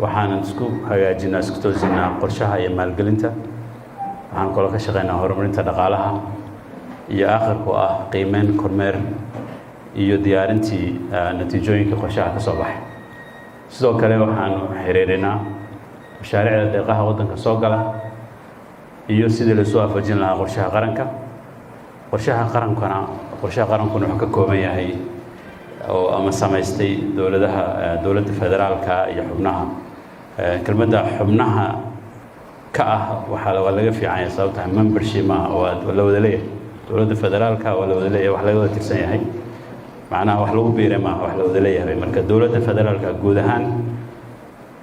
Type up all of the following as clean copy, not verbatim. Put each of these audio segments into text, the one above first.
Waxaanan isku hagaajinaa, isku toosinaa qorshaha iyo maalgelinta. Waxaan kaloo ka shaqeynaa horumarinta dhaqaalaha iyo aakhirku ah qiimeyn, kormeer iyo diyaarintii natiijooyinka qorshaha ka soo baxay. Sidoo kale waxaanu xiriirinaa mashaariicda deeqaha waddanka soo gala iyo sidii laisu waafajin lahaa qorshaha qaranka. Qorshaha qarankuna wuxuu ka kooban yahay oo ama samaystay dowladaha, dowladda federaalka iyo xubnaha. Kelmadda xubnaha ka ah waxaa waa laga fiican yahay, sababta membership maaha, waa la wada leeyahay. Dowladda federaalka waa la wada leeyahay, wax laga wada tirsan yahay, macnaha wax lagu biiray maaha, wax la wada leeyahay. Marka dowladda federaalka guud ahaan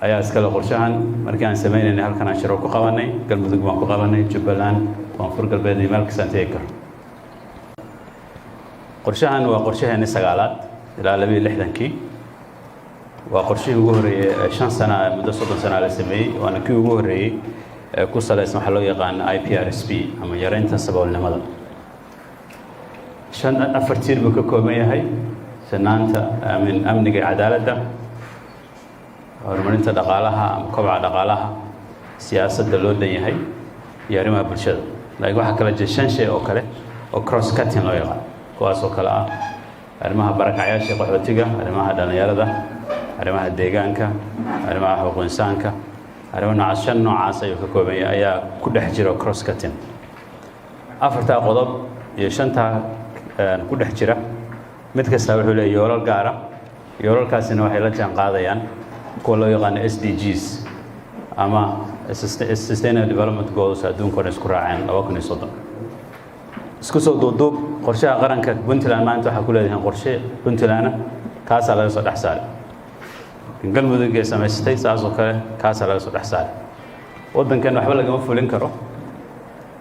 ayaa iskale qorshahan. Markii aan sameynaynay, halkan aan shiro ku qabanay, Galmudug baan ku qabanay, Jubbaland, Koonfur Galbeed iyo meel kastaan tegi karo. Qorshahan waa qorshaheeni sagaalaad ilaa 62-kii. Waa qorshihii ugu horreeyey ee 5 sana, muddo 30 sana la sameeyey, waana kii ugu horreeyey ee ku salaysan waxaa loo yaqaano IPRSP ama yareynta saboolnimada. Shan, afar tiir buu ka kooban yahay: sinaanta, amin, amniga iyo cadaaladda, horumarinta dhaqaalaha ama kobaca dhaqaalaha, siyaasadda loo dhan yahay iyo arrimaha bulshada. Laakiin waxaa kala jira shan shay oo kale oo cross cutting loo yaqaan, kuwaas oo kale ah arrimaha barakacyaasha, qaxootiga, arrimaha dhallinyarada, arrimaha deegaanka, arrimaha xuquuq insaanka, arrimo noocaas. Shan noocaas ayuu ka kooban yahay ayaa ku dhex jiro cross cutting. Afartaa qodob iyo shantaa ku dhex jira, mid kasta wuxuu leeyahy yoolal gaara. Yoolalkaasina waxay la jaan qaadayaan kuwa loo yaqaano SDGs ama Sustainable Development Goals, adduunka o dhan isku raaceen 2030. Isku soo duuduub, qorshaha qaranka Puntland maanta waxaa ku leedahay qorshe Puntlandna kaasaa laga soo dhex saaray. Galmudug ee samaysatay saas oo kale kaasaa laga soo dhex saaray. Waddankan waxba lagama fulin karo,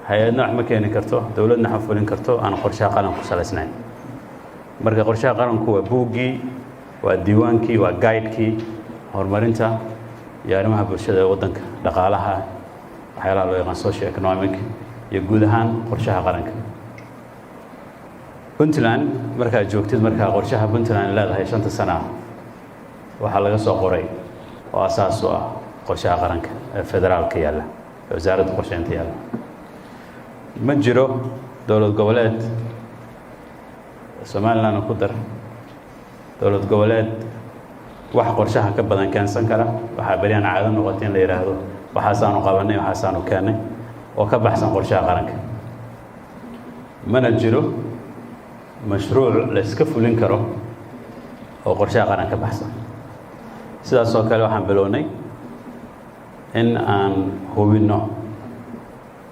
hay-adna wax ma keeni karto, dowladna wax ma fulin karto aan qorshaha qaranku ku salaysnayn. Marka qorshaha qaranku waa buuggii, waa diiwaankii, waa guide-kii horumarinta iyo arrimaha bulshada ee waddanka, dhaqaalaha, waxyaalaha loo yaqaan socio economic iyo guud ahaan qorshaha qaranka. Puntland markaad joogtid, markaa qorshaha Puntland leedahay shanta sana ah waxaa laga soo qoray oo asaas u ah qorshaha qaranka ee federaalka yaalla, ee Wasaaradda Qorsheynta yaalla. Ma jiro dowlad goboleed, Somalilandna ku dar, dowlad goboleed wax qorshaha ka badan keensan kara. Waxaa beryahan caado noqotay in la yidhaahdo waxaasaanu qabanay, waxaasaanu keennay oo ka baxsan qorshaha qaranka. Mana jiro mashruuc la iska fulin karo oo qorshaha qaran ka baxsan. Sidaas oo kale waxaan bilownay in aan hubinno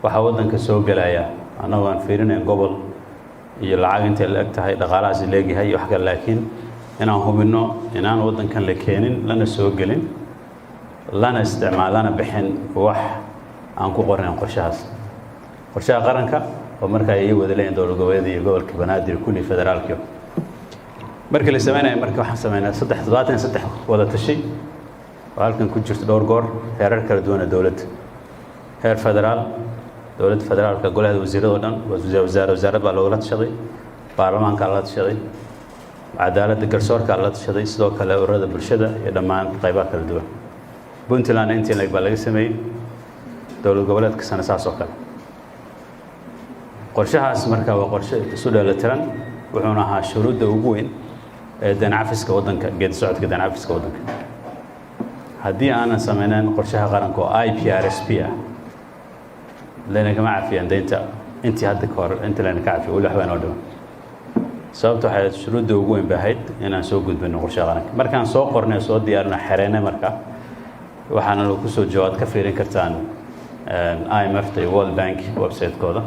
waxa waddanka soo gelaya, annagoo aan fiirinayn gobol iyo lacag intay la eg tahay, dhaqaalahaasi leegyahay iyo wax kale, laakiin inaan hubinno inaan waddankan la keenin, lana soo gelin, lana isticmaal, lana bixin wax aan ku qornayn qorshahaas, qorshaha qaranka oo markaa ay wada leeyihin dowlad goboleeda iyo gobolka Banaadir, kulli federaalkii markii la sameynaya. Marka waxaan sameynaa 73 wada tashi oo halkan ku jirto dhowr goor, heerar kala duwan ee dowladda, heer federaal, dowladda federaalka, golaha wasiirada oo dhan, wasaarad baa loogala tashaday, baarlamaanka la tashaday, cadaaladda, garsoorka la tashaday, sidoo kale ururada bulshada iyo dhammaan qaybaha kala duwan. Puntland intii leg baa laga sameeyey, dowlad goboleedka sana saas oo kale. Qorshahaas marka waa qorshe isu dheelitiran, wuxuuna ahaa shuruudda ugu weyn ee deyn cafiska waddanka, geedi socodka deyn cafiska waddanka. Haddii aanan sameyneyn qorshaha qaranka oo IPRSP ah, layna kama cafiyaan deynta intii hadda ka hor inta layna ka cafiyo, weli waxbaa noo dhiman. Sababta waxay shuruudda ugu weyn bay ahayd inaan soo gudbino qorshaha qaranka. Markaan soo qornay, soo diyaarino, xereynay, marka waxaana lagu soo jawaad ka fiirin kartaan IMF ta iyo World Bank website-kooda.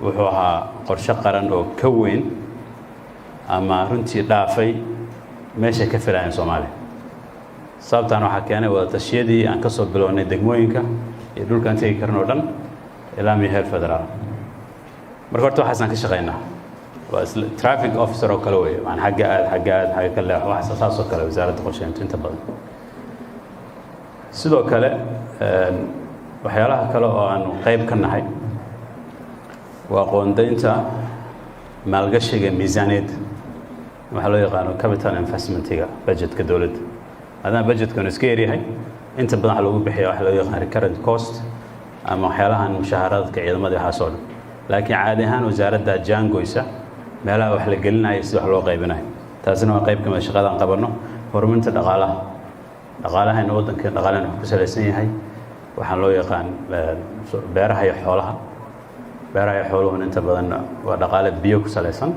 Wuxuu ahaa qorshe qaran oo ka weyn ama runtii dhaafay meeshay ka filayeen Soomaaliya. Sababtaan waxaa keenay wada tashiyadii aan ka soo bilownay degmooyinka iyo dhulkaan tegi karin oo dhan ilaa miyo heer federaal. Marka horta waxaasaan ka shaqaynaa waa isla traffic officer oo kale weeye, maan xagga aad, xagga aad, xagga ka leexo, waxaas saas oo kale Wasaaradda Qorsheyntu inta badan. Sidoo kale waxyaalaha kale oo aanu qayb ka nahay waa qoondaynta maalgashiga miisaaniyadda, waxaa loo yaqaano capital investment-iga budget-ka dowladda. Maadaama budgetkanu iska yaryahay, inta badan waxa lagu bixiya waxa loo yaqaan recurrent cost ama waxyaalahan mushaaharaadka ciidamada, waxaas oo dhan. Laakiin caadi ahaan wasaaradda jaangoysa meelaha wax la gelinayo, sida wax loo qaybinayo. Taasina waa qayb ka mid shaqadaan qabanno. Horumarinta dhaqaalaha. Dhaqaalahayna waddanka, dhaqaalahayna wuxuu ku salaysan yahay waxaan loo yaqaan beeraha iyo xoolaha. Beeraha iyo xooluhuna inta badan waa dhaqaale biyo ku salaysan.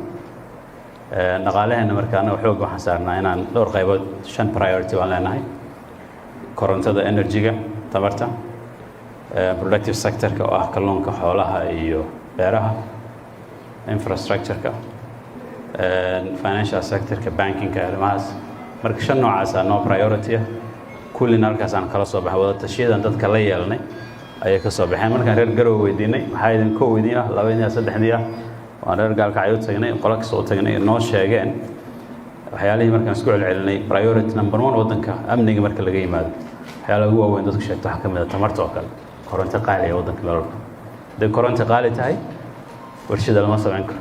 Dhaqaalaheena marka annaga xoog waxaan saarnaa inaan dhowr qaybood, shan priority baan leenahay: korontada, energy-ga, tamarta, productive sector-ka oo ah kalluunka, xoolaha iyo beeraha, infrastructure-ka, financial sector-ka, banking-ka, arrimahaas. Marka shan noocaasa noo priority ah. Kullina halkaas aan kala soo baxay, wada tashiyadan dadka la yeelnay ayay ka soo baxeen. Markaan reer Garowe weydiinay maxaa idin kow idin ah, laba idin ah, saddexdii ah, waan reer Gaalkacyo u tagnay, qolo kasta u tagnay, noo sheegeen waxyaalihii. Markaan isku celcelinay, priority number one waddanka, amniga marka laga yimaado, waxyaalaha ugu waaweyn dadku sheegto waxaa ka mid ah tamarta oo kale. Koronto qaali ee waddanka meel walba. Hadday koronto qaali tahay, warshada lama samayn karo,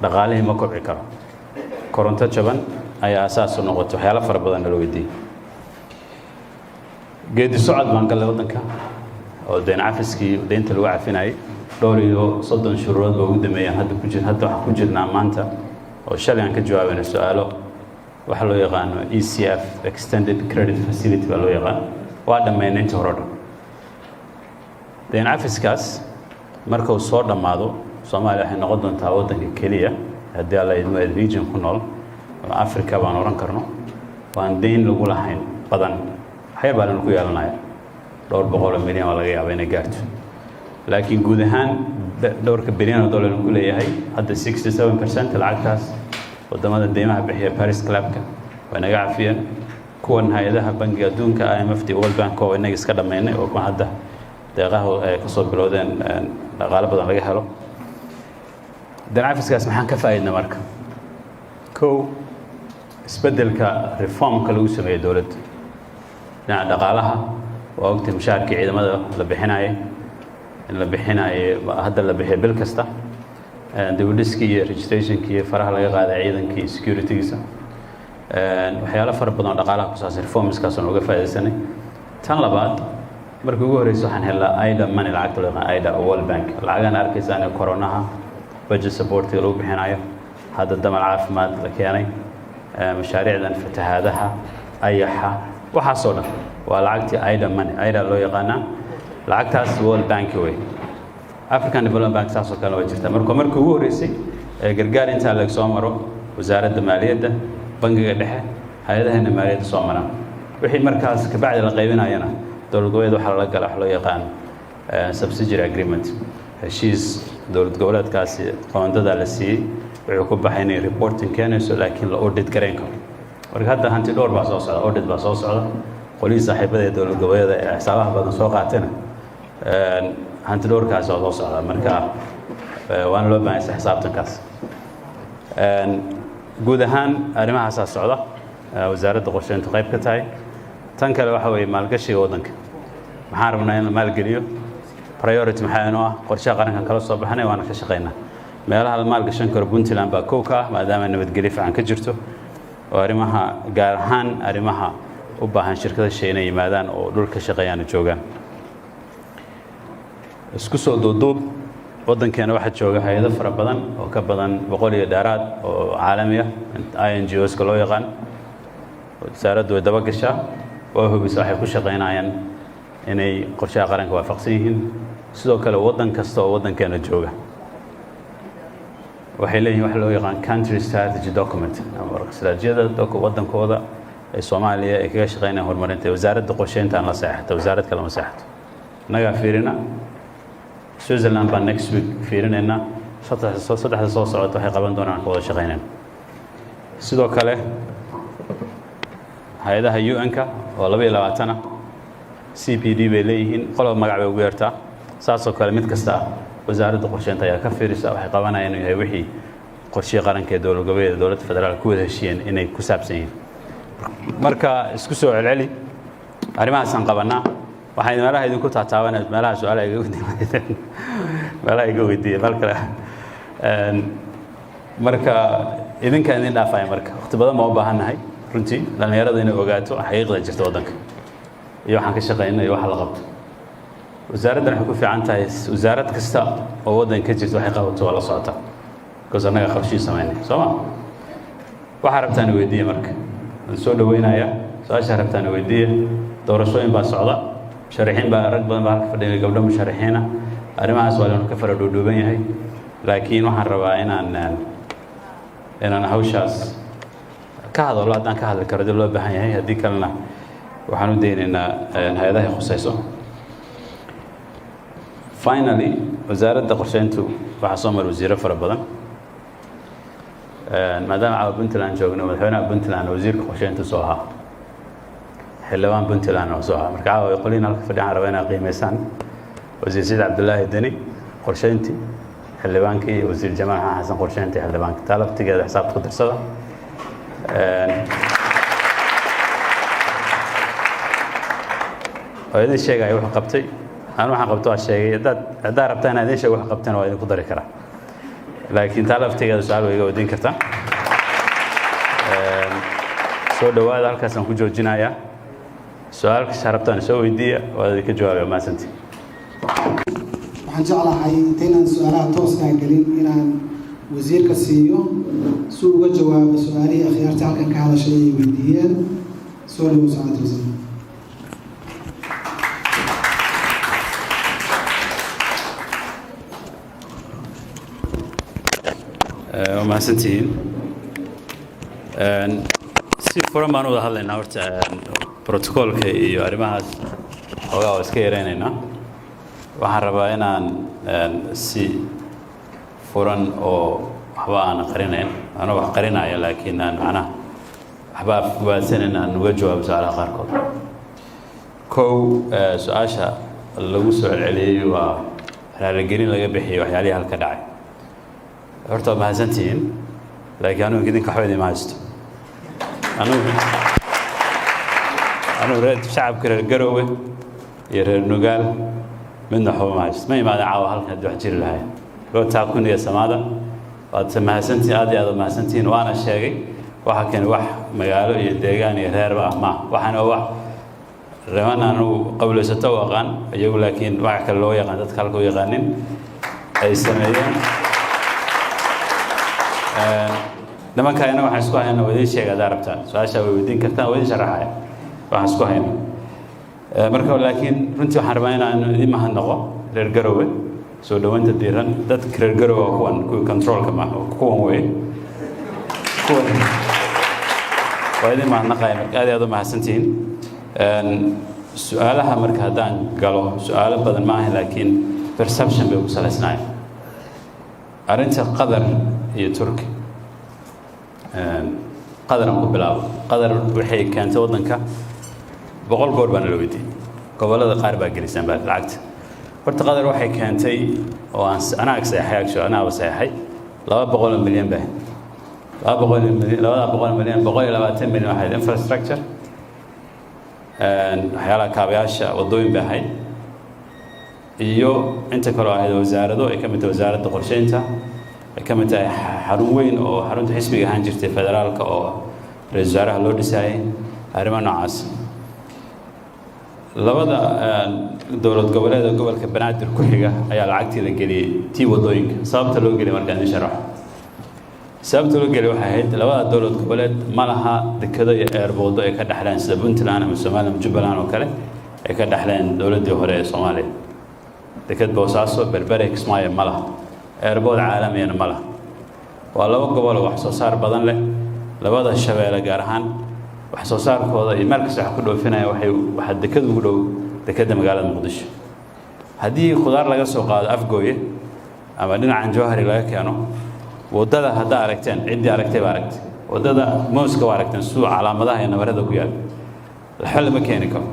dhaqaalihii ma kobci karo. Koronto jaban ayaa asaas u noqotay waxyaalo fara badan nala weydiiyey. Geedi socod baan gallay waddanka oo deyn cafiskii, deynta lagu cafinayay, dhowr iyo 30 shuruudood ba ugu dambeeyaan hadda ku jir. Hadda waxaan ku jirnaa maanta oo shalay aan ka jawaabayna su-aalo waxa loo yaqaano ECF, Extended Credit Facility baa loo yaqaan. Waa dhammaynay inta hore o dhan. Deyn cafiskaas marka uu soo dhammaado, Soomaaliya waxay noqon doontaa waddanka keliya, haddii Alla idmo, region ku nool ama Africa baan odhan karno, waan deyn lagu lahayn badan. Waxyar baa lanu ku yeelanaya, dhowr boqol oo milyan waa laga yaaba inay gaarto, laakiin guud ahaan dhowrka bilyan oo dollar ku leeyahay hadda, 67% lacagtaas wadamada deymaha bixiya, Paris Clubka, way naga cafiyeen. Kuwan hay-adaha Bangiga Adduunka, IMF t, World Bank, oo inaga iska dhammaynay, oo kuwan hadda deeqaha ay kasoo bilowdeen, dhaqaalo badan laga helo. Deyn cafiskaas maxaan ka faa'iidnay? Marka kow, isbeddelka reformka lagu sameeyey dowladda dhinaca dhaqaalaha waa ogtay. Mushaharkii ciidamada la bixinayay in la bixinayo hadda la bixiyo bil kasta, dibudhiskii iyo registrationkii iyo faraha laga qaaday ciidankii iyo securitygiisa, waxyaalo fara badan oo dhaqaalaha ku saabsan, reformskaas oon uga faa'iidaysanay. Tan labaad, markii ugu horreysay waxaan helnaa IDA money, lacagta loo yaqaan IDA oo World Bank. Lacagaan arkaysaan ee coronaha budget supportiga lagu bixinayo, hadda damal caafimaad la keenay, mashaariicdan fatahaadaha, ayaxa, waxaasoo dhan waa lacagtii IDA money, IDA loo yaqaanaa. Lacagtaas World Bank wey, African Development Bank saasoo kale waa jirta. Marka markii ugu horreysay ee gargaar intaa lag soo maro Wasaaradda Maaliyadda, Bangiga Dhexe, hay-adahana maaliyadda soo maraan, wixii markaas kabacdi la qaybinayana dowlad goboleed waxaa lala gala wax loo yaqaan subsidiary agreement, heshiis dowlad goboleedkaasi qoondada la siiyey wuxuu ku baxay inay reporting keenayso, laakiin la audit garayn karo. Marka hadda hanti dhowr baa soo socda, audit baa soo socda. Qolihii saaxiibada ee dowlad goboleeda ee xisaabaha badan soo qaatena, hanti dhowrkaasi waa soo socda. Marka waana loo baahanysa xisaabtankaas. Guud ahaan arrimahaasaa socda, Wasaaradda Qorsheyntu qayb ka tahay. Tan kale waxa weeye maalgashiga waddanka. Maxaan rabnaa in la maalgeliyo? Priority maxaa inoo ah? Qorshaha qarankan kala soo baxnay, waana ka shaqaynaa meelaha la maalgashan karo. Puntland baa kow ka ah, maadaama nabadgelyo fiican ka jirto, oo arrimaha, gaar ahaan arrimaha u baahan shirkada shay inay yimaadaan oo dhulka shaqeeyaan joogaan. Isku soo duuduub, waddankeena waxaa jooga hay-ado fara badan oo ka badan 100 iyo dheeraad oo caalami ah, INGOska loo yaqaan. Wasaaraddu way daba gashaa, waa hubisa waxay ku shaqaynayaan inay qorshaha qaranka waafaqsan yihiin. Sidoo kale waddan kasta oo waddankeena jooga waxay leeyihin waxa loo yaqaan country strategy document ama istaraatijiyada waddankooda ee Soomaaliya ay kaga shaqeynayaan horumarinta. Wasaaradda Qorsheyntaan la seexato, wasaarad kale ma seexato. Innagaa fiirina. Switzerland baan next week fiirinaynaa. Saddexda soo socota waxay qaban doonaan ka wada shaqeynayna. Sidoo kale hay-adaha UN-ka oo 22 ah, CPD bay leeyihiin, qoloba magac bay ugu yeertaa. Saasoo kale mid kasta Wasaaradda Qorsheynta ayaa ka fiirisa waxay qabanayaan inuu yahay wixii qorshihii qaranka ee dowlad goboleeda, dowladda federaalka ku wada heshiiyeen inay ku saabsan yihiin. Marka isku soo celceli, arrimahaasaan qabanaa. Waxaan meelaha idinku taataabanaya, meelaha su-aalaha iga weydiin, meelaha iga weydiiyey meel kale. Marka idinkaan idin dhaafaya, marka waqti badan baan u baahannahay. Runtii dhallinyarada inay ogaato xaqiiqda jirta waddanka iyo waxaan ka shaqeyna iyo waxa la qabto. Wasaaraddan waxay ku fiican tahay, wasaarad kasta oo waddanka ka jirta waxay qabato waa la socota, because annaga qabshii samaynay. Soo ma waxaa rabtaan weydiiya? Marka waan soo dhaweynayaa, su-aashaa rabtaan weydiiya. Doorashooyin baa socda, musharaxiin baa, rag badan baa halka fadhiya, gabdho musharaxiina. Arrimahaas waa lanu ka fara dhuudhuuban yahay, laakiin waxaan rabaa inaan hawshaas ka hadalo haddaan ka hadli karo, hadii loo baahan yahay. Haddii kalena waxaan u daynaynaa hay-adahay khusayso. Finally, wasaaradda qorsheyntu waxaa soo maray wasiiro fara badan. Maadaama caawa Puntland joogno, madaxweynaha Puntland wasiirka qorsheyntu soo ahaa, xildhibaan Puntland oo soo ahaa. Marka caawa qoliin halka fadhiyaan rabaa inaad qiimeysaan wasiir Saciid Cabdullaahi Deni qorsheyntii, xildhibaankii, iyo wasiir Jamaal Xasan Xasan qorsheyntii, xildhibaanka. Taa laftigeeda xisaabta ku darsada. Oo idin sheegaya wuxuu qabtay. Anu waxaan qabto waa sheegay. Haddaad rabtaan inaan idin sheego wax qabtana, waa idinku dari karaa, laakiin taa laftigeeda su-aal way iga weydiin kartaa. Soo dhowaada, halkaasaan ku joojinayaa. Su-aal kasta rabtaan soo weydiiya, waa idinka jawaabaya. Mahadsantii. Waxaan jeclahay intaynaan su-aalaha tooskaa gelin inaan wasiirka siiyo si uu uga jawaabo su-aalihii akhyaarta halkan ka hadashay ay weydiiyeen. Soo dhawow, sacaad wasiir. Waa mahadsantihiin. Si furan baan u wada hadlaynaa. Horta protocolka iyo arrimahaas xoogaa waa iska yareynaynaa. Waxaan rabaa inaan si furan oo waxba aanan qarinayn, anoo wax qarinaya laakiin aan macnaha waxba afgubaadsanayn, aan uga jawaabo su-aalaha qaarkood. Kow, su-aasha lagu soo celceliyey waa raaligelin laga bixiyey waxyaalihii halka dhacay. Horta waa mahadsantihiin, laakiin anugu idinka waxba idima haysto. Anugu reer shacabka reer Garowe iyo reer Nugaal midna waxba ma haysto. Ma imaadeen caawa halkan haddii wax jiri lahayn. Gootaa kun iyo samaada waad mahadsantihiin, aad iyo aad mahadsantihiin. Waana sheegay, waxa kani wax magaalo iyo deegaan iyo reerba ah ma waxaan waa wax reman anugu qawlaysato u aqaan iyagu, laakiin wax kale loo yaqaan dadka halka u yaqaanin ay sameeyeen nimanka. Ina waxaan isku hayna waa idiin sheega. Haddaa rabtaan su-aasha way weydiin kartaan, waa idiin sharaxaya waxaan isku hayna marka. Laakiin runtii waxaan rabaa inaan idin mahadnaqo reer Garowe soo dhoweynta diiran. Dadka reer Garowe waa kuwan, kuwii controlka maaha, kuwan wey, kuwan waa idin mahadnaqaya. Marka aad iyo aad u mahadsantihiin. Su-aalaha marka haddaan galo, su-aalo badan ma ahan, laakiin perception bay ku salaysnaayeen. Arrinta Qatar iyo Turki, Qatar aan ku bilaabo. Qatar waxay keentay waddanka 100 goor baana la weydiiyey. Gobollada qaar baa gelisaan baa lacagta. Horta Qatar waxay keentay oo aan anaa saxeexay, actually anaaba saxeexay, 200 milyan baa 200 milyan. 200 milyan, 120 milyan waxay infrastructure, waxyaalaha kaabayaasha waddooyin bay ahayd, iyo inta kaloo ahayd wasaarado ay ka mid tahay wasaaradda qorsheynta, ay ka mid tahay xarun weyn oo xarunta xisbiga ahaan jirtay federaalka oo ra-iisul wasaaraha loo dhisaayay, arrimo noocaas. Labada dowlad goboleed ee gobolka Banaadir ku xiga ayaa lacagtii la geliyey tii waddooyinka. Sababta loo geliyay markaan idin sharaxo, sababta loo geliyay waxay ahayd labada dowlad goboleed ma laha dekado iyo airporto ay ka dhexleen sida Puntland ama Somaliland ama Jubbaland oo kale ay ka dhexleen dowladdii hore ee Soomaaliya. Deked Boosaaso, Berbere, Kismaayo ma laha, airport caalamiyana ma laha. Waa laba gobol oo wax soo saar badan leh. Labada shabeelle gaar ahaan wax soo saarkooda iyo meel kasta wax ku dhoofinaya waxaa deked ugu dhow dekedda magaalada Muqdisho. Haddii khudaar laga soo qaado Afgooye ama dhinacan Jowhari laga keeno, waddada haddaa aragteen, ciddii aragtay baa aragtay, waddada mooska waa aragteen siduu calaamadaha iyo nabarada ku yaal. Waxba lama keeni karo,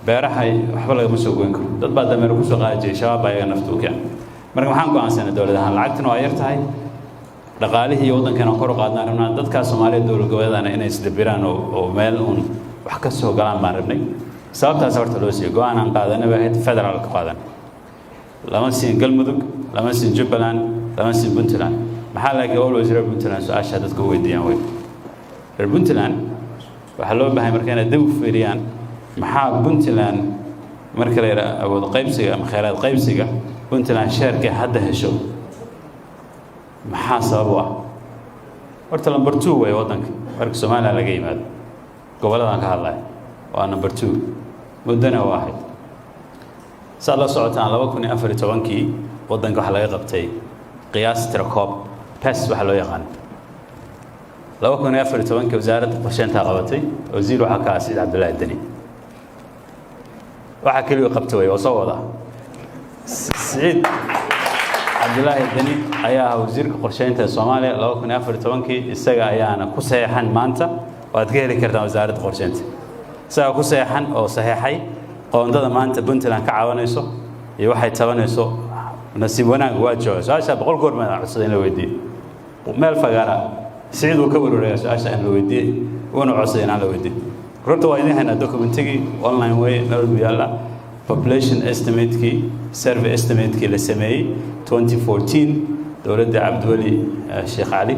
beeraha waxba lagama soo goyn karo. Dad baa dameero kusoo qaadi jiray, shabaab baa iyaga nafta u keena. Marka maxaan go'aansanay dowlad ahaan? Lacagtuna waa yar tahay, dhaqaalihii iyo waddankeena kor u qaadnaan rabnaa, dadkaa Soomaaliya dowlad goboleedana inay isdabiraan oo meel uun wax ka soo galaan baan rabnay. Sababtaas horta loo siiyey go-aan aan qaadanay bay ahayd, federaalka qaadan. Lama siin Galmudug, lama siin Jubbaland, lama siin Puntland. Maxaa laakiin always reer Puntland su-aasha dadka u weydiiyaan wey Reer Puntland waxaa loo bahay marka inay dib u fiiriyaan maxaa Puntland marka la yidhaha awood qaybsiga ama kheyraad qaybsiga, Puntland share-kay hadda hesho maxaa sabab u ah? Horta number two way waddanka marka Somaliland laga yimaado. Gobolladan ka hadlaya waa number two, muddona u ahayd. Saad la socotaan, 2014-kii waddanka waxaa laga qabtay qiyaas tirakoob, PES waxaa loo yaqaan. 2014-kii wasaaradda qorsheyntaa qabatay. Wasiir waxaa ka ah Siciid Cabdullaahi Deni. Waxaa keliya qabta wey waa soo wadaa. Siciid Cabdullaahi Deni ayaa ahaa wasiirka qorsheynta ee Soomaaliya 2014-kii. Isaga ayaana ku saxeexan. Maanta waad ka heli kartaan wasaaradda qorsheynta. Isagaa ku saxeexan oo saxeexay qoondada maanta Puntland ka caawinayso iyo waxay tabanayso. Nasiib wanaag waa jooga. Su-aasha 100 goor baan codsaday in la weydiiyo meel fagaara. Siciid uu ka warwareegaa su-aasha in la weydiiyey, uuna codsaday inaan la weydiiyo. Runta waa idiin haynaa documentigii, online way meel buu yaallaa. Population estimatekii, survey estimatekii la sameeyey 2014, dowladda Cabdiweli Sheekh Cali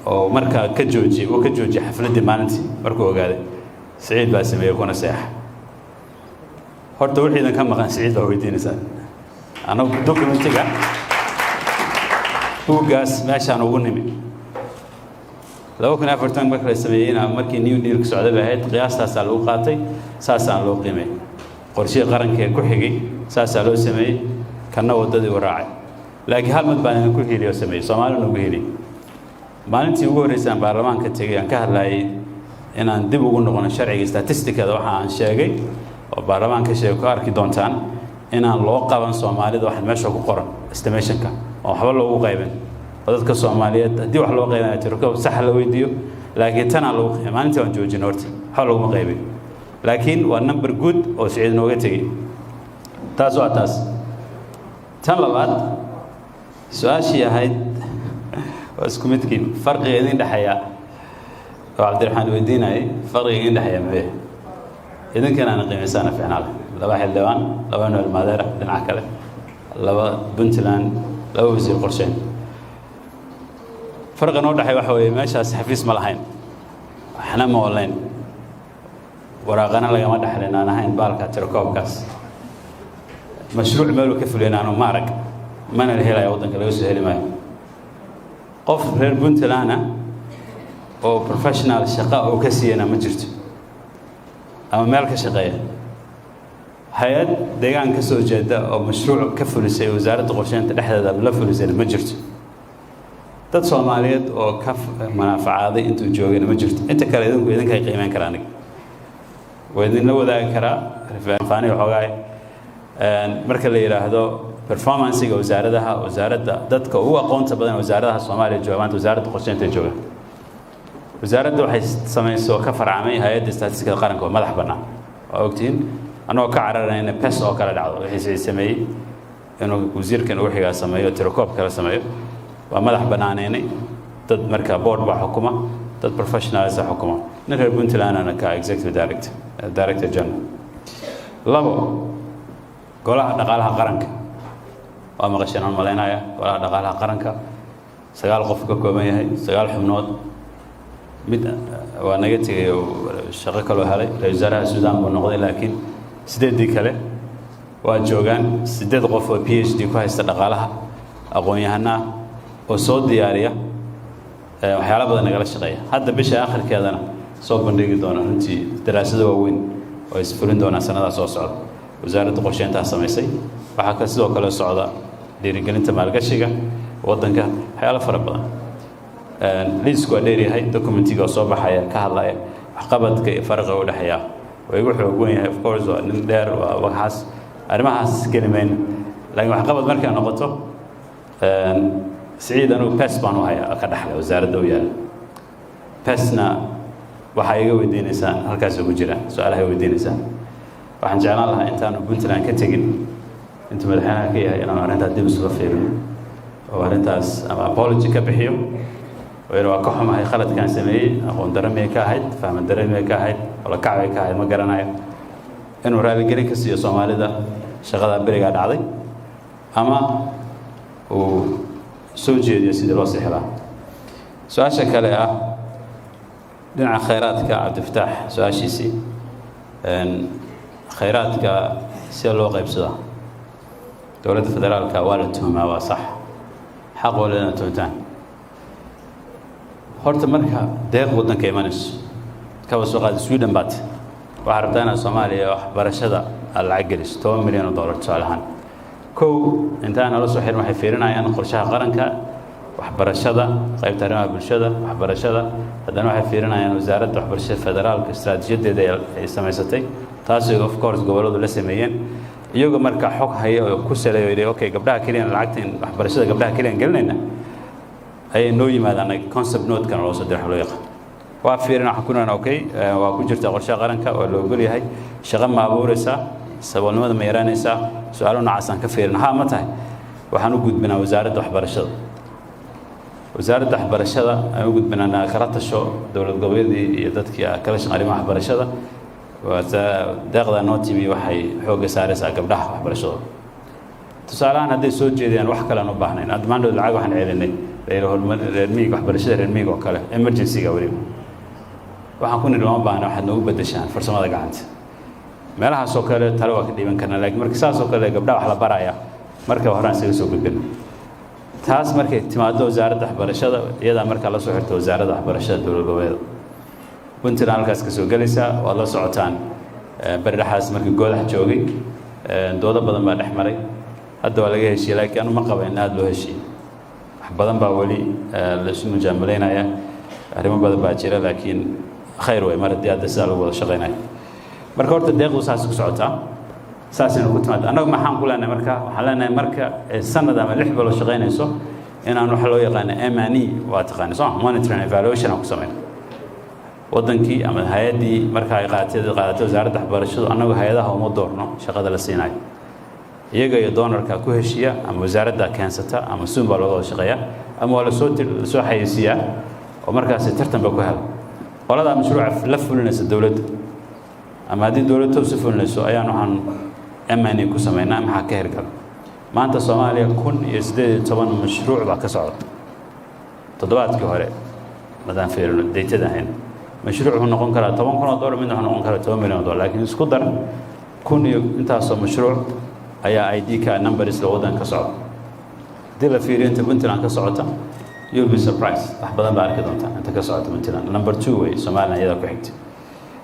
oo markaa ka joojiyey, uu ka joojiyey xafladdii maalintii markuu ogaaday. Siciid baa sameeyey kuna seexa. Horta wixii idin ka maqan Siciid baa weydiinaysaa. Anagu documentiga buuggaas meeshaan ugu nimi 2014 marka la sameeyeyna, markii New Dealka socday bay ahayd. Qiyaastaasaa lagu qaatay, saasaan loo qiimay. Qorshihii qaranka ee ku xigay saasaa loo sameeyey, kanna waddadii u raacay. Laakiin hal mid baan idinku heliyo oo sameeyey, Soomaalina ugu heliy. Maalintii ugu horreysay aan baarlamaanka tegey, aan ka hadlayay inaan dib ugu noqono sharciga statisticada, waxa aan sheegay oo baarlamaanka sheegay ku arki doontaan inaan loo qaban Soomaalida waxaan meesha ku qoran estimationka oo waxba loogu qaybin, oo dadka Soomaaliyeed haddii wax loo qaybinayo tiroko sax la weydiiyo, laakiin tanaa lagu qaybin. Maalintii waan joojin, horta waxba laguma qaybin, laakiin waa number good oo Siciid nooga tegey. Taas waa taas. Tan labaad, su-aashii ahayd waa isku midkii farqiga idin dhexeeya oo Cabdiraxmaan weydiinayay. Farqiga idin dhexeeya muxuu idinkana ana qiimaysaana ficnaa leh? Laba xildhibaan, laba nool maadeera, dhinaca kale laba Puntland, laba wasiir qorsheyn. Farqiga noo dhexeeya waxa weeye meeshaas xafiis ma lahayn, waxna ma olayn, waraaqana lagama dhexlin aan ahayn baalka tirakoobkaas. Mashruuc meeluu ka fuliyan aanu ma arag, mana la helaya, waddanka laga soo heli maayo. Qof reer Puntland ah oo professional shaqa oo ka siiyana ma jirto ama meel ka shaqeeya. Hay-ad deegaan ka soo jeeda oo mashruuc ka fulisay wasaaradda qorsheynta dhexdeeda la fulisayna ma jirto. Dad Soomaaliyeed oo ka manaaficaaday intuu joogayna ma jirto. Inta kale idinku idinkay qiimeyn karaa, aniga waa idinla wadaagi karaa faaniga xoogaay. Marka la yidhaahdo performancega wasaaradaha, wasaaradda dadka ugu aqoonta badan wasaaradaha Soomaaliya jooga maanta wasaaradda qorsheynta jooga. Wasaaradda waxay samayso ka farcamay hay-adda statistikada qaranka oo madax bannaan. Waa ogtihiin, annagoo ka cararayna PES oo kale dhacdo, wixii sameeyey inuu wasiirkan ugu xigaa sameeyo, tirakoob kale sameeyo, waa madax bannaaneynay. Dad marka board baa xukuma, dad professionals xukuma, nin reer Puntlandna ka executive director, director general. Labo, golaha dhaqaalaha qaranka waa maqasheen aan malaynaya. Golaha dhaqaalaha qaranka 9 qof ka kooban yahay, 9 xubnood. Mid waa naga tegay oo shaqo kaloo helay, ra-isul wasaaraha Suudaan buu noqday, laakiin sideeddii kale waa joogaan. 8 qof oo PhD ku haysta dhaqaalaha, aqoon-yahanaa oo soo diyaariya waxyaala badan, nagala shaqeeya. Hadda bisha akhirkeedana soo bandhigi doona runtii daraasado waaweyn oo isfulin doonaa sanadaha soo socda. Wasaaradda qorsheyntaa samaysay. Waxaa ka sidoo kale socda dhiirigelinta maalgashiga waddanka, waxyaalo fara badan. Liisku waa dheeryahay. Documentiga oo soo baxaya ka hadlaya waxqabadka iyo faraqa u dhexeeya waa igu xoog wen yahay. Of course, waa nin dheer, waa waxaas, arrimahaas geli mayno, laakiin waxqabad markay noqoto, Siciid anugu PES baan u hayaa ka dhexlay wasaaradda u yaala. PESna waxaa iga weydiinaysaan halkaas ugu jiraan su-aalaha weydiinaysaan. Waxaan jeclaan lahaa intaanu Puntland ka tegin, intuu madaxweynaha ka yahay, inaanu arrintaas dib isuga fiirino oo arrintaas ama apology ka bixiyo oo waa ka xumahay khaladkaan sameeyey, aqoon darro miyay ka ahayd, fahman darro miyay ka ahayd, wala kac bay ka ahayd, ma garanayo, inuu raaligelin ka siiyo Soomaalida shaqadaa berigaa dhacday ama uu soo jeediyo sidii loo sixi lahaa. Su-aasha kale ah Dhinaca khayraadka, Cabdifataax su-aashiisii, khayraadka sida loo qaybsadaa, dowladda federaalka waa la tuhumaa, waa sax, xaq oo leedana tuhuntaan. Horta marka deeq waddanka imanayso, kaba soo qaada Sweden baat, waxaa rabtaa inaad Soomaaliya waxbarashada aad lacag geliso, $10 milyan tusaale ahaan. Kow, intaan nala soo xirin, waxay fiirinayaan qorshaha qaranka waxbarashada, qaybta arrimaha bulshada waxbarashada. Haddana waxay fiirinayaan wasaaradda waxbarashada federaalka istaraatiijiyadeeda ay samaysatay, taasi of course gobolladu la sameeyeen, iyagoo marka xog haya oo ku saleeyo, yidhi okay, gabdhaha keliyan lacagta waxbarashada gabdhaha keliyan gelinayna, ayay noo yimaadaan. Concept note-kan loo soo diro wax loo yaqaan waa fiirin. Waxaan ku nirana okay, waa ku jirta qorshaha qaranka, waa la ogol yahay. Shaqo ma abuureysaa? Saboolnimada ma yaraanaysaa? Su-aalo noocaasaan ka fiirin. Haa, ma tahay? Waxaan u gudbinaa wasaaradda waxbarashada. Wasaaradda waxbarashada aan u gudbinaa, kala tasho dowlad goboleedii iyo dadkii kala shaqeyn arrimaha waxbarashada. Deeqda noo timi waxay xoogga saaraysaa gabdhaha waxbarashadooda, tusaaleahaan hadday soo jeediyaan wax kale aan u baahnayn. Hadda maandhood lacag waxaan celinay horumar reer miyiga, waxbarashada reer miyiga oo kale, emergency-ga weliba. Waxaan ku nidhi lama baahna, waxaad noogu beddeshaan farsamada gacanta. Meelahaas oo kale tale waa ka dhiiban karnaa, laakiin marka saas oo kale gabdhaha wax la baraya, marka hore aan isaga soo gudbino. Taas markay timaado wasaaradda waxbarashada, iyadaa markaa la soo xirta wasaaradda waxbarashada dowlad goboleeda. Puntland halkaas ka soo gelaysaa. Waad la socotaan, beri dhexaas markii Goodax joogay, doodo badan baa dhex maray. Hadda waa laga heshiiyey, laakiin anu ma qaba in aada loo heshiiyey. Wax badan baa weli la isu mujaamalaynaya, arrimo badan baa jira, laakiin khayr wey mar haddii hadda sidaa lagu wada shaqaynayo. Marka horta deeqdu saas ku socotaa, saasaynu ku timaada. Annagu maxaan ku leenahay? Marka waxaan leenahay, marka sanad ama 6 bilood shaqaynayso, inaan waxa loo yaqaano M&E, waa taqaana soo, monitoring evaluation, aan ku samayno waddankii ama hay-addii marka ay qaadatay wasaaradda waxbarashadu. Annagu hay-adaha uma doorno shaqada la siinayo, iyaga iyo donorka ku heshiiya, ama wasaaradda keensata, ama suun baa looga wada shaqeeya, ama waa lasoo xayeysiiyaa oo markaasi tartan ba ku hela qoladaa mashruuca la fulinaysa dowladda, ama haddii dowladda toos u fulinayso ayaan waxaan M&E ku samaynaa. Maxaa ka hirgala? Maanta Soomaaliya 1018 mashruuc baa ka socda. Toddobaadkii hore madaan fiirino data-da ahayn, mashruuc wuxuu noqon karaa $10,000, midna wuxuu noqon karaa $10 milyan, laakiin isku dar, kun iyo intaasoo mashruuc ayaa ID ka numbers la waddanka ka socda. Haddii la fiiriyo inta Puntland ka socota, you'll be surprised, wax badan baa arki doontaa inta ka socota Puntland. Number two way Somaliland, iyadaa ku xigta,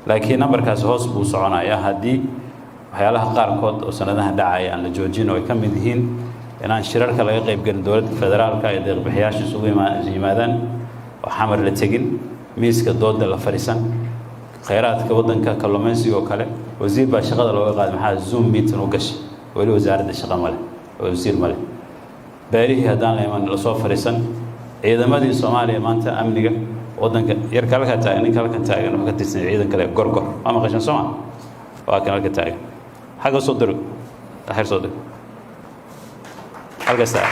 laakiin numberkaasi hoos buu soconayaa haddii waxyaalaha qaarkood oo sanadaha dhacaya aan la joojin, oo ay ka mid yihiin inaan shirarka laga qaybgelin dowladda federaalka iyo deeqbixiyaasha isugu yimaadaan oo Xamar la tegin, miiska dooda la fadhiisan. Khayraadka waddanka, kalluumaysiga oo kale, wasiir baa shaqada looga qaaday, maxaa Zoom meeting u gashay? Weli wasaaradda shaqa male oo wasiir male. Beerihii haddaan la iman, lasoo fadhiisan. Ciidamadii Soomaaliya maanta amniga waddanka, yarka halkaa taagan, ninka halkan taagan wuxuu ka tirsan ciidan kale, Gorgor, waa maqashan soo ma? Waa kan halka taagan, xagga soo diro, axir soo diro, halkaas taagan.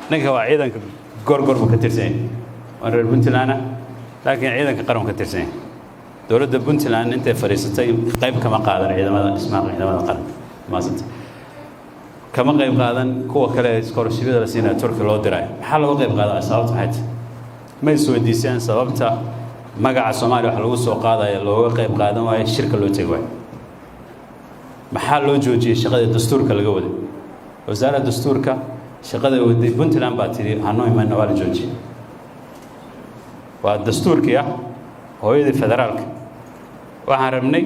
Ninka waa ciidanka Gorgor buu ka tirsan yahay, waa reer Puntland ah, laakiin ciidanka qaran ka tirsan yahay. Dowladda Puntland intay fadhiisatay qayb kama qaadan ciidamada, dhismaha ciidamada qaranka maasanta kama qayb qaadan. Kuwa kale scholarship-yada la siinaya Turki loo dirayo, maxaa looga qayb qaadanaya? Sababta maxay tahay? Ma isweydiiseen sababta magaca Soomaaliya wax lagu soo qaadaya looga qayb qaadan waayo, shirka loo tegi waayo? Maxaa loo joojiyey shaqadii dastuurka laga waday? Wasaaradda dastuurka shaqada waday, Puntland baa tidhi hanoo imanna, waa la joojiyey. Waa dastuurkii ah hooyadii federaalka. Waxaan rabnay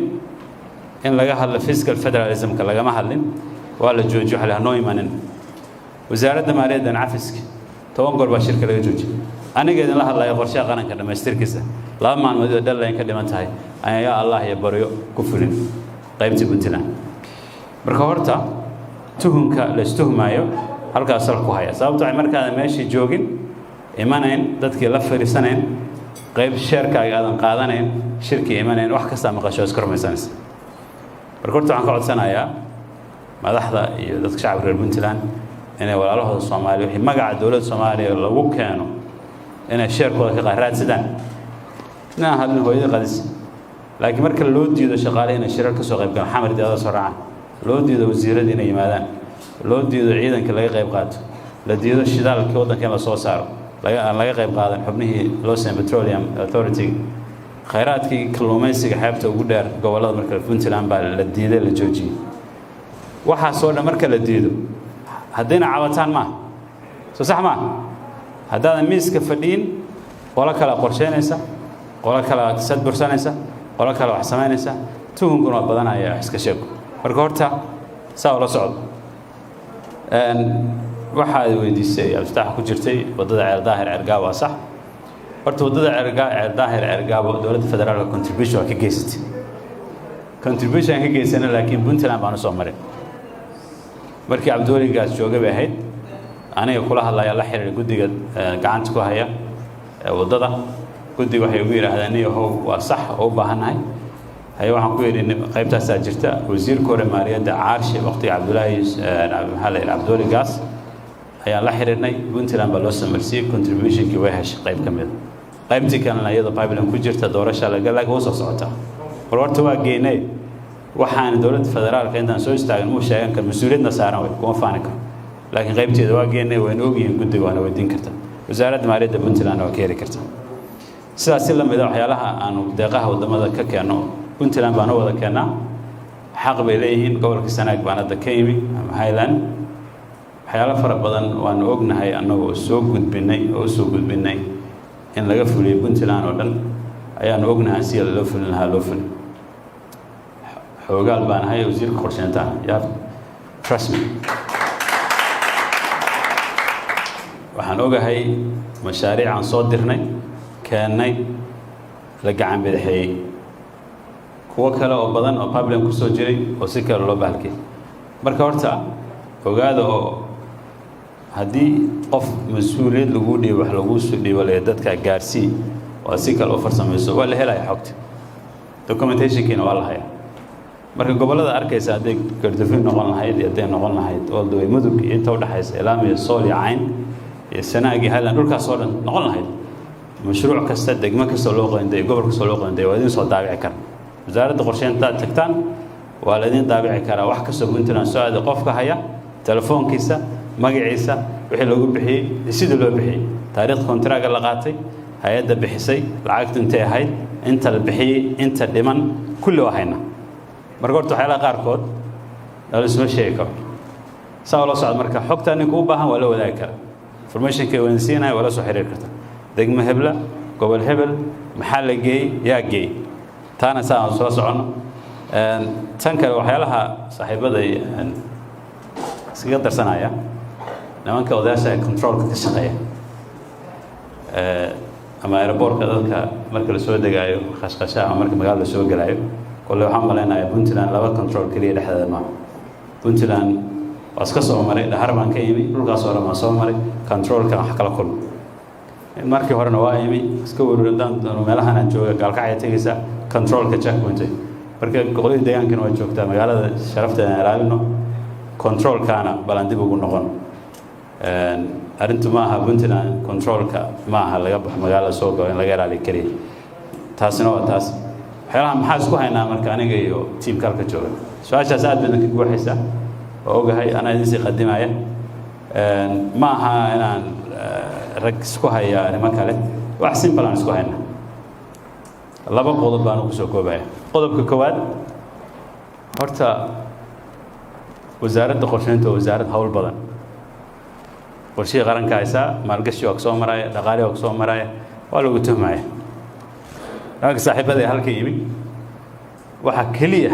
in laga hadlo fiscal federalismka, lagama hadlin, waa la joojiyo, waxa la hanoo imanin. Wasaaradda maaliyaddan cafiska 10 goor baa shirka laga joojiyey. Aniga idinla hadlaya, qorshaha qaranka dhammaystirkiisa 2 maalmood oo deadline ka dhiman tahay ayaan yaa Allah iyo baryo ku fulin qaybtii Puntland. Marka horta tuhunka la istuhmaayo halkaas sal ku haya, sababto ay markaadan meeshii joogin, imanayn, dadkii la fadhiisanayn, qayb share-kaaga aadan qaadanayn, shirkii imanayn, wax kastaa maqasho iska rumaysanaysa. Marka horta waxaan ka codsanayaa madaxda iyo dadka shacabka reer Puntland inay walaalahooda Soomaaliya, wixii magaca dowladda Soomaaliya lagu keeno, inay share-kooda ka raadsadaan. Inaan hadlin hooyada qadis, laakiin marka loo diido shaqaale inay shirar ka soo qayb galaan, Xamar diyaarada soo raacaan, loo diido wasiirada inay yimaadaan, loo diido ciidanka laga qayb qaato, la diido shidaalkii waddanka in la soo saaro, laga Laga aan laga qayb qaadan xubnihii loo sameeyay Petroleum Authority, khayraadkii kalluumaysiga xeebta ugu dheer gobollada marka Puntland baa la diiday, la joojiyey. Waxaasoo dhan marka la diido, haddayna cabataan maaha, soo sax maaha? Haddaadan miiska fadhiyin, qolo kale qorsheynaysa, qolo kale sad bursanaysa, qolo kale wax samaynaysa, tuhunkuna waa badanaya, wax iska sheego. Marka horta saa ula socdo. Waxaad weydiisay, Abdifatax, ku jirtay waddada Ceel Daahir Ceergaabo. Waa sax. Horta waddada Ceel Daahir Ceergaabo dowladda federaalka contribution waa ka geysatay, contribution ka geysana, laakiin Puntland baan usoo marin. Markii Cabdiweligaas jooga bay ahayd. Aniga kula hadlaya la xiriir guddiga gacanta ku haya waddada. Guddiga waxay ugu yidhaahdeen, "Niyahow, waa sax oo u baahannahay." Haye, waxaan ku yidhi, qaybtaasaa jirta. Wasiirka hore maaliyadda Caarshe, waqtiga Cabdulaahi, maxaa la yidhi, Cabdiweli Gaas ayaan la xiriirnay. Puntland baa loo samarsiiyey contributionkii, way heshay qayb ka mida. Qaybtii kalena iyadoo pipeline ku jirta doorasha laga laakiin wuu soo socotaa. Mar horta waa geynay. Waxaan dowladda federaalka intaan soo istaagin muu sheegan karo, mas-uuliyadna saaran wey, kuma faani karo, laakiin qaybteeda waa geynay. Wayna ogyihiin guddiga, waana weydiin karta wasaaradda maaliyadda Puntland, waa ka heli karta. Sidaas si lamida waxyaalaha aanu deeqaha waddamada ka keenno Puntland baan u wada keennaa, xaq bay leeyihiin. Gobolka Sanaag baan hadda ka yimi ama Highland. Waxyaalo fara badan waanu ognahay annagoo soo gudbinay oo usoo gudbinay in laga fuliyo Puntland oo dhan ayaanu ognahay. Sida loo fulin lahaa loo fulin. Xoogaal baan ahay, wasiirka qorsheynta. Yaa, trust me, waxaan ogahay mashaariic aan soo dirnay, keennay, la gacan bidixeeyey, kuwo kale oo badan oo pipeline kusoo jiray oo si kale loo bahalkiyay. Marka horta ogaada oo haddii qof mas-uuliyad laguu dhiibo, wax laguu soo dhiibo, le dadka gaarsii oo si kale u farsamayso, waa la helaya xogta, documentationkiina waa la hayaa. Marka gobollada arkaysa, hadday Gardafin noqon lahayd iyo hadday noqon lahayd all the way Mudug iyo inta udhexaysa Ilaam iyo Sool iyo Cayn iyo Sanaag iyo Highland, dhulkaas oo dhan noqon lahayd, mashruuc kasta, degmo kasta loo qoondeeyay, gobol kasta loo qoondeeyay, waa idin soo daabici kara. Wasaaradda qorsheynta tagtaan, waa la idin daabici karaa. Wax kastoo Puntland soo aaday, qofka haya, telefoonkiisa, magaciisa, wixii loogu bixiyey iyo sidii loo bixiyey, taariikhda kontaraaga la qaatay, hay-adda bixisay, lacagtu intay ahayd, inta la bixiyey, inta dhiman, kulli waa hayna. Marka horta waxyaalaha qaarkood la isma sheegi karo, saa ula socda. Marka xogta ninka u baahan waa la wadaagi kara, informationka waan siinaya, waa la soo xiriiri karta. Degmo hebla, gobol hebel, maxaa la geeyey, yaa geeyey, taana saa aan soo soconno. Tan kale, waxyaalaha saaxiibaday iskaga darsanaya, nimanka odayaasha ee controlka ka shaqeeya ama airportka, dadka marka la soo degaayo khashkhasha ama marka magaalada la soo gelaayo, kolle waxaan malaynayaa Puntland laba control keliya dhexdeeda maaha. Puntland waa iska soo maray, Dhahar baan ka yimi, dhulkaas oo dhan baan soo maray, controlka wax kala kulma. Markii horena waa imi iska waruradaan meelahan aan jooga, Gaalkacya tegaysa, controlka checkpoint. Marka qolyada deegaankana waa joogtaa, magaalada sharafteeda aan ilaalino, controlkaana balan dib ugu noqon. Arrintu ma aha Puntland controlka, ma aha laga baxo magaalada soo galo in laga ilaaliyo keliya. Taasina waa taas. Waxyaalaha maxaa isku haynaa marka aniga iyo tiimka halka jooga? Su-aashaas aad bay idinka guuxaysaa, waa ogahay, anaa idin sii qadimaya. Ma aha inaan rag isku haya arrimo kale, wax simple aan isku haynaa. Laba qodob baan ugu soo koobaya. Qodobka koowaad, horta wasaaradda qorsheynta waa wasaarad hawl badan. Qorshihii qaranka haysaa, maalgashi waa kusoo maraya, dhaqaalihi waa kusoo maraya, waa lagu tuhmaya. Nimanka saaxiibada ee halka yimi, waxaa keliya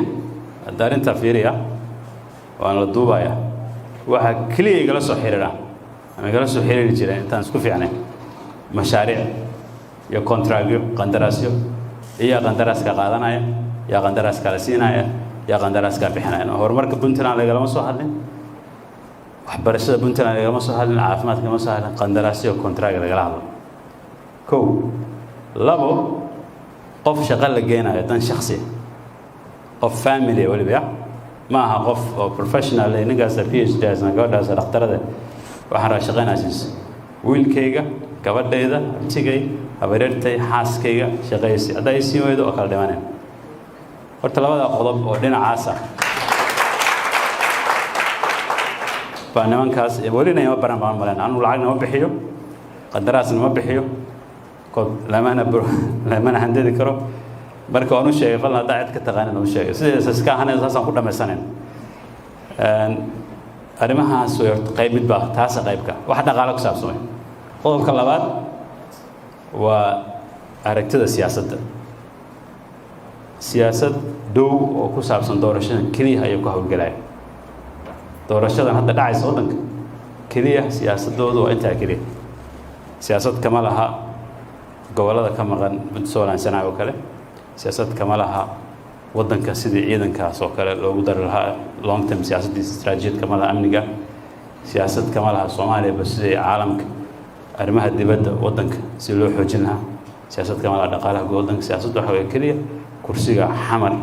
hadda arrintaa fiiriya, waan la duubaya, waxaa keliya igala soo xiriiraan ama igala soo xiriiri jireen intaan isku fiicnayn mashaariic iyo contractyo, qandaraasyo, iyaa qandaraaska qaadanaya, yaa qandaraaska la siinaya, yaa qandaraaskaa bixinaya. Horumarka Puntland lagalama soo hadlin, waxbarashada Puntland lagalama soo hadlin, caafimaadka lagama soo hadlin, qandaraasyo, contract lagala hadlo. Kow, labo, qof shaqo la geenayo, dan shaksiya, qof family weliba, ya ma aha qof oo professional, ninkaasa PhD haysan, gabadhaasa dhakhtarada, waxaan rabaa shaqaynaa siiso wiilkayga, gabadhayda, abtigay, habareertay, xaaskayga shaqaysi, haddaa i siin weydo oo kala dhimaneen. Horta labada qodob oo dhinacaas ah baa nimankaas welina ima baran baan malen. Anu lacagna ma bixiyo. Qandaraasna ma bixiyo, lamana lamana handadi karo. Marka waan u sheegay, falan haddaa cid ka taqaanin u sheegay, sideesa iska ahanay, saasaan ku dhamaysanayn arrimahaas. Way horta qayb mid baa taasa qaybka wax dhaqaale ku saabsamay. Qodobka labaad waa aragtida siyaasadda. Siyaasad dhow oo ku saabsan doorashadan keliya ayuu ka howlgelaya. Doorashadan hadda dhacaysa waddanka keliya siyaasadoodu waa intaa keliya. Siyaasad kama laha gobollada ka maqan, Puntland, Sanaag oo kale. Siyaasad kama laha waddanka sidii ciidankaas oo kale loogu dari lahaa long term siyaasaddiisa. Istaraatijiyad kama laha amniga. Siyaasad kama laha Soomaaliyaba sidii caalamka, arrimaha dibadda waddanka si loo xoojin lahaa. Siyaasad kama laha dhaqaalaha guud waddanka. Siyaasaddu waxa weeye keliya kursiga Xamar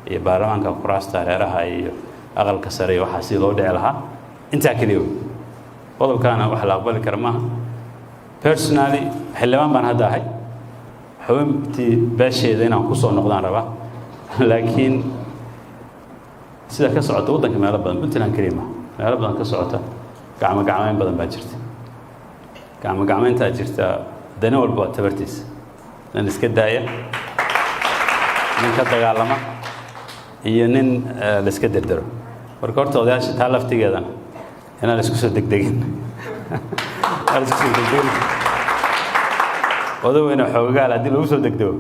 iyo baarlamaanka, kuraasta reeraha iyo aqalka sare iyo waxaa sidii loo dhici lahaa, intaa keliya wey. Qodobkaana wax la aqbali kara maaha. Personally, xildhibaan baan hadda ahay, xubintii beesheeda inaan kusoo noqdaan rabaa, laakiin sida ka socota waddanka meelo badan, Puntland keliya maha, meelo badan ka socota, gacmo gacmeyn badan baa jirta. Gacmo gacmeyntaa jirta, dani walba waa tabartiisa, nin iska daaya, nin ka dagaalama iyo nin la iska derdero. Marka horta odayaasha taa laftigeedana inaan la isku soo degdegin, aan la isku soo degdegin. Odaweyne xoogaal haddii lagu soo degdego,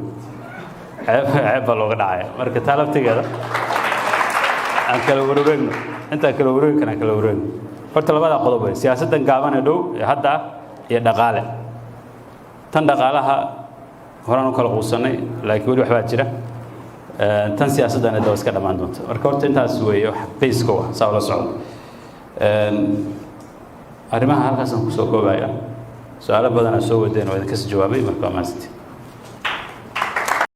ceeb ceeb baa looga dhacaya. Marka taa laftigeeda aan kala wareegno, intaan kala wareegi karaan kala wareegno. Horta labadaa qodob wey: siyaasaddan gaaban ee dhow ee hadda ah iyo dhaqaale. Tan dhaqaalaha horaan u kala quusanay, laakiin weli waxbaa jira. Tan siyaasaddana daba iska dhammaan doonta. Marka horta intaas weeye wax bayska wa saa ula socdo. Arrimaha halkaasaan kusoo koobaya. Su-aalo badanaa soo wadeen oo idinkas jawaabay. Marka waa mahadsantiin.